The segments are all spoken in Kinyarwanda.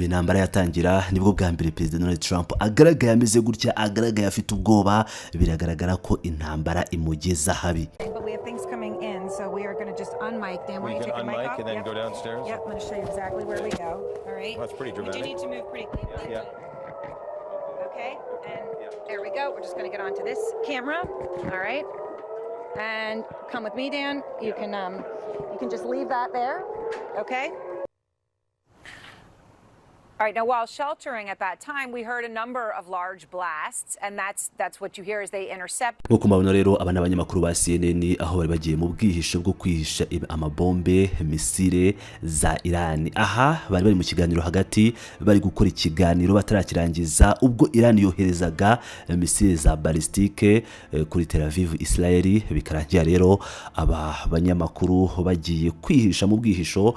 Intambara yatangira, nibwo bwa mbere Perezida Donald Trump agaragaye ameze gutya, agaragaye afite ubwoba. Biragaragara ko intambara imugeza habi. But we have things coming in, so we are going to just unmic. Dan, why We don't you can take the mic unmic off? and then Yep. go downstairs? Yep, I'm going to show you exactly where we go. All right. That's pretty We do dramatic. need to move pretty quickly. Okay, and there we go. We're just going to get onto this camera. All right. And come with me, Dan. You can just leave that there. Okay. All right. Now, while sheltering at that time, we heard a number of large blasts, and that's what you hear as they intercept Nk'uko mubabona rero, aba ni abanyamakuru ba CNN, aho bari bagiye mu bwihisho bwo kwihisha amabombe misile za Irani. Aha bari bari mu kiganiro hagati, bari gukora ikiganiro batarakirangiza ubwo Irani yoherezaga misile za balistique kuri Tel Aviv, Israel. Bikarangira rero aba banyamakuru bagiye kwihisha mu bwihisho,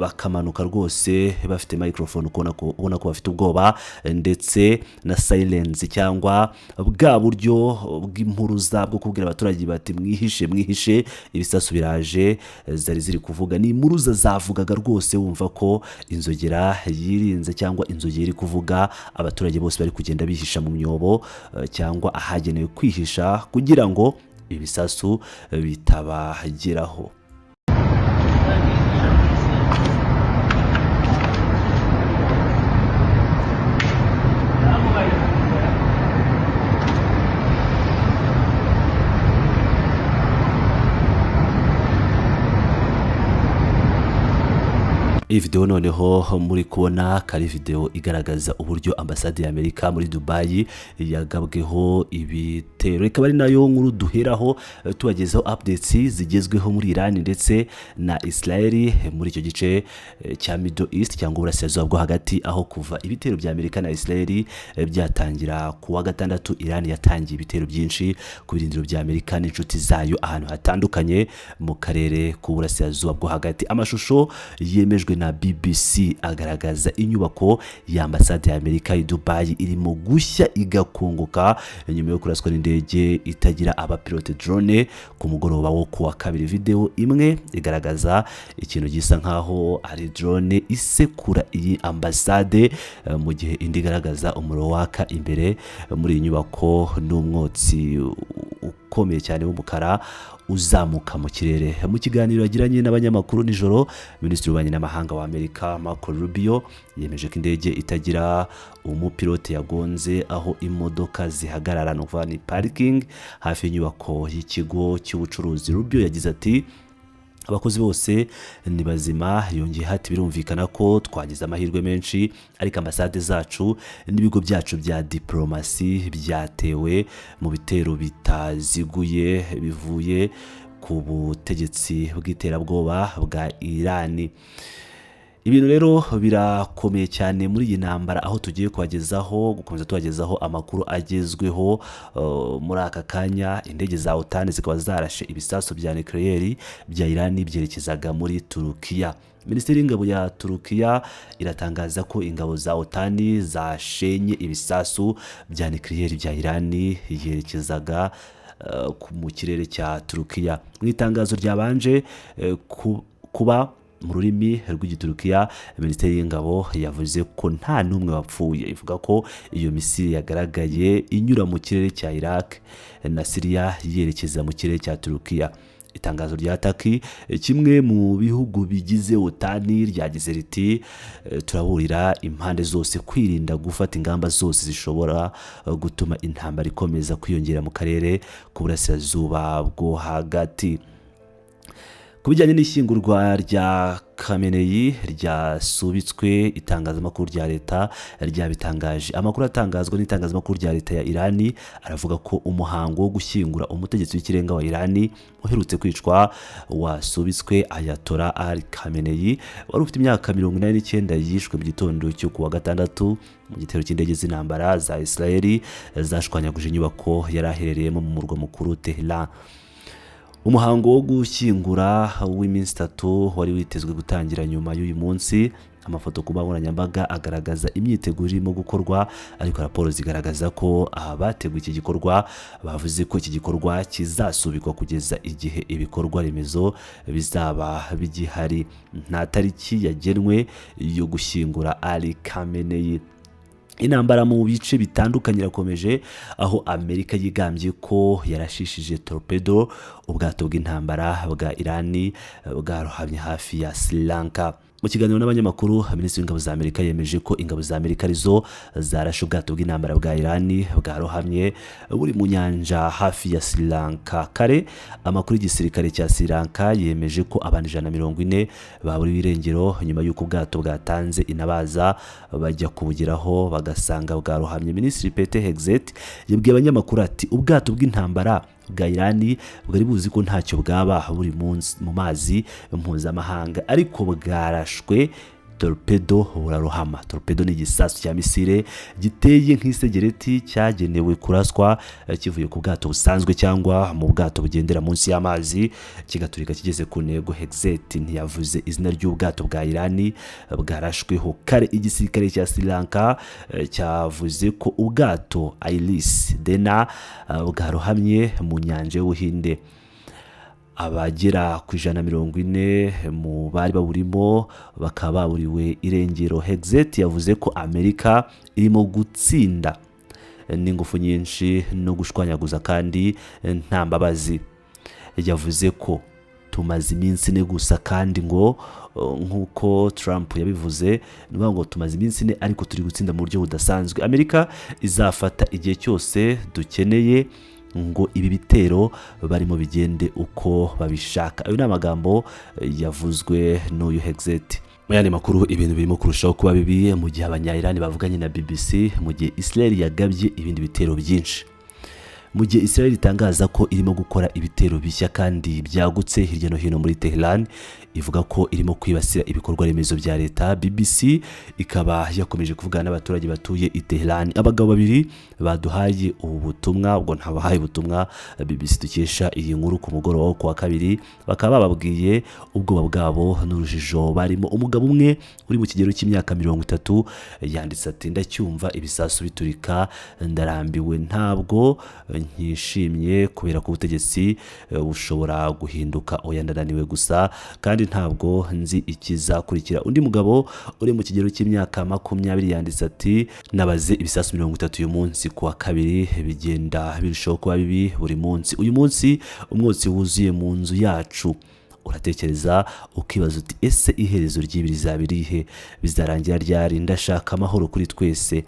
bakamanuka rwose bafite microphone, ubona ko bafite ubwoba, ndetse na silence cyangwa bwa buryo bw'impuruza bwo kubwira abaturage bati: "Mwihishe, mwihishe, ibisasu biraje." Zari ziri kuvuga, ni impuruza zavugaga rwose, wumva ko inzogera yirinze cyangwa inzogera iri kuvuga. Abaturage bose bari kugenda bihisha mu myobo cyangwa ahagenewe kwihisha kugira ngo ibisasu bitabageraho. Iyi videwo noneho muri kubona ko ari videwo igaragaza uburyo ambasade ya Amerika muri Dubayi yagabweho ibitero, ikaba ari nayo nkuru duheraho tubagezaho updates zigezweho muri Iran ndetse na Israel, muri icyo gice cya Middle East cyangwa Uburasirazuba bwo Hagati, aho kuva ibitero bya Amerika na Israel byatangira ku wa gatandatu, Iran yatangiye ibitero byinshi ku birindiro bya Amerika n'inshuti zayo ahantu hatandukanye mu karere k'Uburasirazuba bwo Hagati. Amashusho yemejwe na BBC agaragaza inyubako ya ambasade ya Amerika i Dubai irimo gushya igakongoka nyuma yo kuraswa n'indege itagira abapilote, drone, ku mugoroba wo kuwa kabiri. Video imwe igaragaza ikintu gisa nkaho ari drone isekura iyi ambasade, mu gihe indi igaragaza umuriro waka imbere muri iyi nyubako n'umwotsi ukomeye cyane w'umukara uzamuka mu kirere. Mu kiganiro yagiranye n'abanyamakuru nijoro, Minisitiri w'Ububanyi n'Amahanga wa Amerika Marco Rubio yemeje ko indege itagira umupilote yagonze aho imodoka zihagarara, ni ukuvuga ni parking, hafi y'inyubako y'ikigo cy'ubucuruzi. Rubio yagize ati: "Abakozi bose ni bazima." Yongeye ati: "Birumvikana ko twagize amahirwe menshi, ariko ambasade zacu n'ibigo byacu bya diporomasi byatewe mu bitero bitaziguye bivuye ku butegetsi bw'iterabwoba bwa Irani." Ibintu rero birakomeye cyane muri iyi ntambara, aho tugiye kubagezaho, gukomeza tubagezaho amakuru agezweho muri aka kanya. Indege za OTAN zikaba zarashe ibisasu bya nucléaire bya Irani byerekezaga muri Turukiya. Minisiteri y'Ingabo ya Turukiya iratangaza ko ingabo za OTAN zashenye ibisasu bya nucléaire bya Irani yerekezaga mu kirere cya Turukiya. Mu itangazo ryabanje kuba mu rurimi rw'Igiturukiya, Minisiteri y'Ingabo yavuze ko nta n'umwe wapfuye. Ivuga ko iyo misile yagaragaye inyura mu kirere cya Iraq na Syria yerekeza mu kirere cya Turukiya. Itangazo rya Turkey, kimwe mu bihugu bigize OTAN, ryagize riti: "Turaburira impande zose kwirinda gufata ingamba zose zishobora gutuma intambara ikomeza kwiyongera mu karere k'Uburasirazuba bwo Hagati." Ku bijyanye n'ishyingurwa rya Khamenei ryasubitswe, itangazamakuru rya leta ryabitangaje. Amakuru atangazwa n'itangazamakuru rya leta ya Irani aravuga ko umuhango wo gushyingura umutegetsi w'ikirenga wa Irani uherutse kwicwa wasubitswe. Ayatollah Ali Khamenei wari ufite imyaka 89 yishwe mu gitondo cyo ku wa gatandatu mu gitero cy'indege z'intambara za Israeli zashwanyaguje inyubako yari aherereyemo mu murwa mukuru Tehran. Umuhango wo gushyingura w'iminsi 3 wari witezwe gutangira nyuma y'uyu munsi, Amafoto ku mbuga nkoranyambaga agaragaza imyiteguro irimo gukorwa, ariko raporo zigaragaza ko abateguye iki gikorwa bavuze ko iki gikorwa kizasubikwa kugeza igihe ibikorwa remezo bizaba bigihari. Nta tariki yagenwe yo gushyingura Ali Khamenei. Intambara mu bice bitandukanye irakomeje, aho Amerika yigambye ko yarashishije torpedo ubwato bw'intambara bwa Irani bwarohamye hafi ya Sri Lanka. Mu kiganiro n'abanyamakuru, Minisitiri w'Ingabo za Amerika yemeje ko ingabo za Amerika arizo zarashe ubwato bw'intambara bwa Irani bwarohamye buri mu nyanja hafi ya Sri Lanka. Kare amakuru y'igisirikare cya Sri Lanka yemeje ko abantu 140 baburiwe irengero nyuma y'uko ubwato bwatanze inabaza, bajya kubugeraho bagasanga bwarohamye. Minisitiri Pete Hegseth yabwiye abanyamakuru ati: "Ubwato bw'intambara bwa Irani bwari buzi ko ntacyo bwaba buri mu mazi mpuzamahanga, ariko bwarashwe torpedo burarohama." Torpedo ni igisasu cya misile giteye nk'isegereti cyagenewe kuraswa kivuye ku bwato busanzwe cyangwa mu bwato bugendera munsi y'amazi, kigaturika kigeze ku ntego. Hegseth ntiyavuze izina ry'ubwato bwa Irani bwarashweho. Kare igisirikare cya Sri Lanka cyavuze ko ubwato Iris Dena bwarohamye mu nyanja y'Ubuhinde. Abagera ku 140 mu bari baburimo bakaba baburiwe irengero. Hegseth yavuze ko Amerika irimo gutsinda n'ingufu nyinshi no gushwanyaguza kandi nta mbabazi. Yavuze ko tumaze iminsi 4 gusa, kandi ngo nk'uko Trump yabivuze, ni ukuvuga ngo tumaze iminsi 4 ariko turi gutsinda mu buryo budasanzwe. Amerika izafata igihe cyose dukeneye ngo ibi bitero barimo bigende uko babishaka. Ayo ni amagambo yavuzwe n'uyu Hegseth. Mu yandi makuru, ibintu birimo kurushaho kuba bibi mu gihe Abanya-Iran bavuganye na BBC, mu gihe Israel yagabye ibindi bitero byinshi. Mu gihe Israel itangaza ko irimo gukora ibitero bishya kandi byagutse hirya no hino muri Tehran, ivuga ko irimo kwibasira ibikorwa remezo bya leta, BBC ikaba yakomeje kuvugana n'abaturage batuye i Tehran. Abagabo babiri baduhaye ubu butumwa, ubwo ntabahaye ubutumwa BBC dukesha iyi nkuru ku mugoroba wo kuwa kabiri, bakaba bababwiye ubwoba bwabo n'urujijo barimo. Umugabo umwe uri mu kigero cy'imyaka 30 yanditse ati: "Ndacyumva ibisasu biturika, ndarambiwe, ntabwo nkishimye kubera ko ubutegetsi bushobora guhinduka. Oya, ndananiwe gusa kandi ntabwo nzi ikizakurikira." Undi mugabo uri mu kigero cy'imyaka 20 yanditse ati: "Nabaze ibisasu 30 uyu munsi ku wa kabiri, bigenda birushaho kuba bibi buri munsi. Uyu munsi umwotsi wuzuye mu nzu yacu. Uratekereza ukibaza uti: ese iherezo ry'ibi rizaba irihe? Bizarangira ryari? Ndashaka amahoro kuri twese.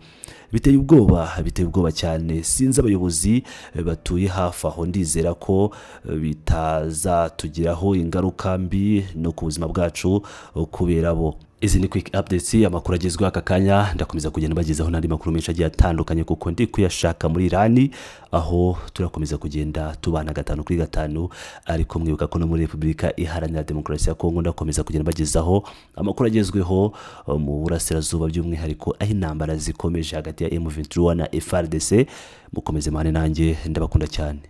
Biteye ubwoba, biteye ubwoba cyane. Sinzi abayobozi batuye hafi aho, ndizera ko bitazatugiraho ingaruka mbi no ku buzima bwacu kubera bo." Izi ni quick updates, amakuru agezweho aka kanya. Ndakomeza kugenda bagezaho n'andi makuru menshi agiye atandukanye kuko ndi kuyashaka muri Irani, aho turakomeza kugenda tubana gatanu kuri gatanu. Ariko mwibuka ko no muri Repubulika Iharanira Demokarasi ya Kongo ndakomeza kugenda bagezaho amakuru agezweho mu burasirazuba, by'umwihariko aho intambara zikomeje hagati ya M23 na FARDC. Mukomeze mane nanjye, ndabakunda cyane.